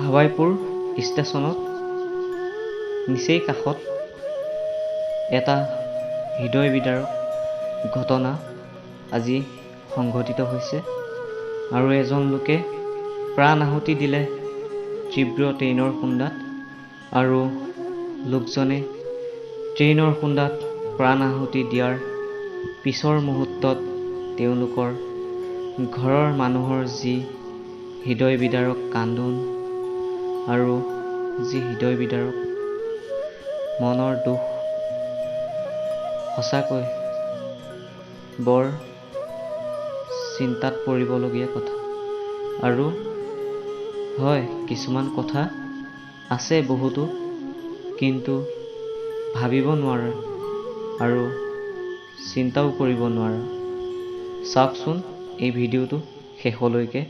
হাৱাইপুৰ ষ্টেচনত নিচেই কাষত এটা হৃদয় বিদাৰক ঘটনা আজি সংঘটিত হৈছে আৰু এজন লোকে প্ৰাণ আহুতি দিলে তীব্ৰ ট্ৰেইনৰ খুন্দাত আৰু লোকজনে ট্ৰেইনৰ খুন্দাত প্ৰাণ আহুতি দিয়াৰ পিছৰ মুহূৰ্তত তেওঁলোকৰ ঘৰৰ মানুহৰ যি হৃদয় বিদাৰক কান্দোন আৰু যি হৃদয় বিদাৰক মনৰ দুখ, সঁচাকৈ বৰ চিন্তাত পৰিবলগীয়া কথা। আৰু হয়, কিছুমান কথা আছে বহুতো, কিন্তু ভাবিব নোৱাৰা আৰু চিন্তাও কৰিব নোৱাৰা। চাওকচোন এই ভিডিঅ'টো শেষলৈকে।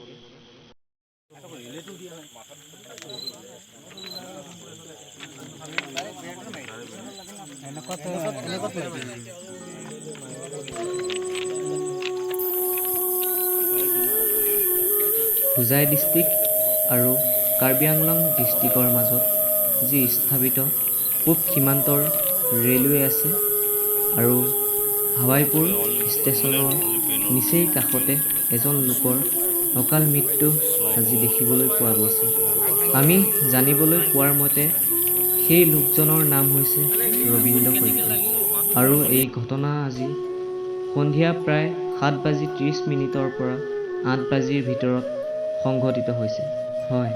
হোজাই ডিষ্ট্ৰিক্ট আৰু কাৰ্বি আংলং ডিষ্ট্ৰিক্টৰ মাজত যি স্থাপিত পূব সীমান্তৰ ৰেলৱে আছে আৰু হাৱাইপুৰ ষ্টেচনৰ নিচেই কাষতে এজন লোকৰ অকাল মৃত্যু আজি দেখিবলৈ পোৱা গৈছে। আমি জানিবলৈ পোৱাৰ মতে সেই লোকজনৰ নাম হৈছে ৰবীন্দ্ৰ শইকীয়া আৰু এই ঘটনা আজি সন্ধিয়া প্ৰায় 7:30 পৰা 8 বাজিৰ ভিতৰত সংঘটিত হৈছে। হয়,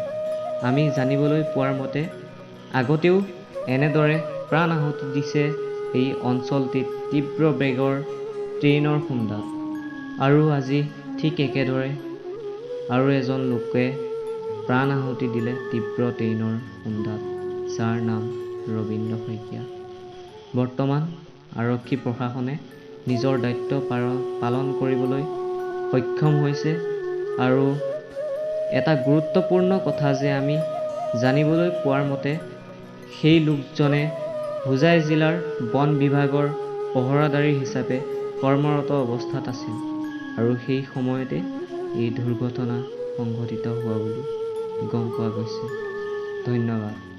আমি জানিবলৈ পোৱাৰ মতে আগতেও এনেদৰে প্ৰাণ আহুতি দিছে এই অঞ্চলটিত তীব্ৰ বেগৰ ট্ৰেইনৰ খুন্দাত আৰু আজি ঠিক একেদৰে আৰু এজন লোকে প্ৰাণ আহুতি দিলে তীব্ৰ ট্ৰেইনৰ খুন্দাত, যাৰ নাম ৰবীন্দ্ৰ শইকীয়া। বৰ্তমান আৰক্ষী প্ৰশাসনে নিজৰ দায়িত্ব পালন কৰিবলৈ সক্ষম হৈছে। আৰু এটা গুৰুত্বপূৰ্ণ কথা যে আমি জানিবলৈ পোৱাৰ মতে সেই লোকজনে হোজাই জিলাৰ বন বিভাগৰ পহৰাদাৰী হিচাপে কৰ্মৰত অৱস্থাত আছিল আৰু সেই সময়তে এই দুৰ্ঘটনা সংঘটিত হোৱা বুলি গম পোৱা গৈছে। ধন্যবাদ।